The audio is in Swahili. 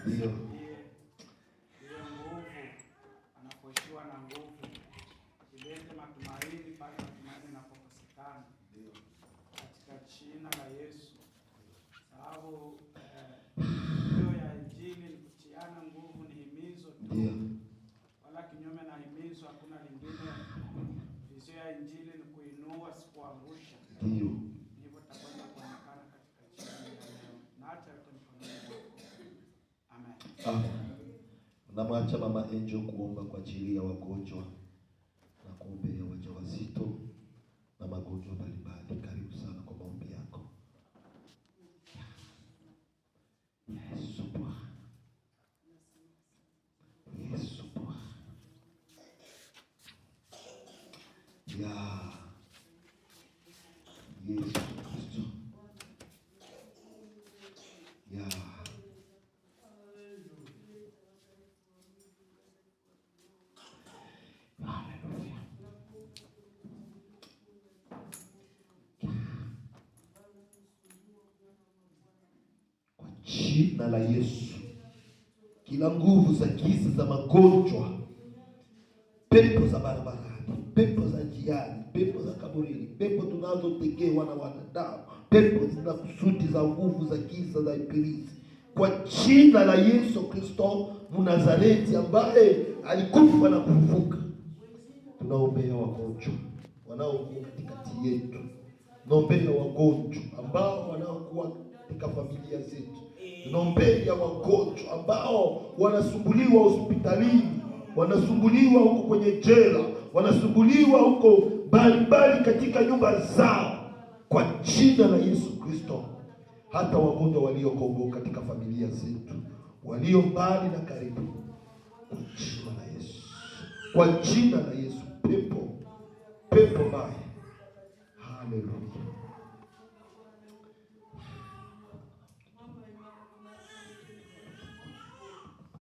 Ndio. Tusaidie ile nguvu anapoishiwa na nguvu, ilete matumaini pale matumaini yanapokosekana, katika jina la Yesu. Sababu hiyo ya Injili ni kutiana nguvu, ni himizo tu, Ndio. wala kinyume na himizo hakuna lingine. Vizio ya Injili ni kuinua, si kuangusha. Ndio. Ndivyo tutakwenda kuonekana katika jioni ya leo. Naacha yote mkononi mwako. Amen. Amen. Namwacha Mama Angel kuomba kwa ajili ya wagonjwa na kuombea wajawazito na magonjwa mbalimbali. Karibu sana kwa maombi yako. Yesu Bwana. Yesu Bwana. Ya Yesu Kristo. Ya Haleluya. Kwa jina la Yesu, kila nguvu za giza za magonjwa, pepo za barabarani, pepo za njiani, pepo za kaburini, pepo tunazotegewa na wanadamu, pepo zina kusudi za nguvu za giza za ibilisi, kwa jina la Yesu Kristo Mnazareti ambaye alikufa na kufufuka, tunaombea wagonjwa wanaokuwa katikati yetu, tunaombea wagonjwa ambao wanaokuwa katika familia zetu, tunaombea wagonjwa ambao wanasumbuliwa hospitalini, wanasumbuliwa huko kwenye jela, wanasumbuliwa huko mbalimbali katika nyumba zao, kwa jina la Yesu Kristo. Hata wagonjwa walioko katika familia zetu, walio mbali na karibu, kwa jina la Yesu, kwa jina la Yesu, pepo pepo mbaya, haleluya.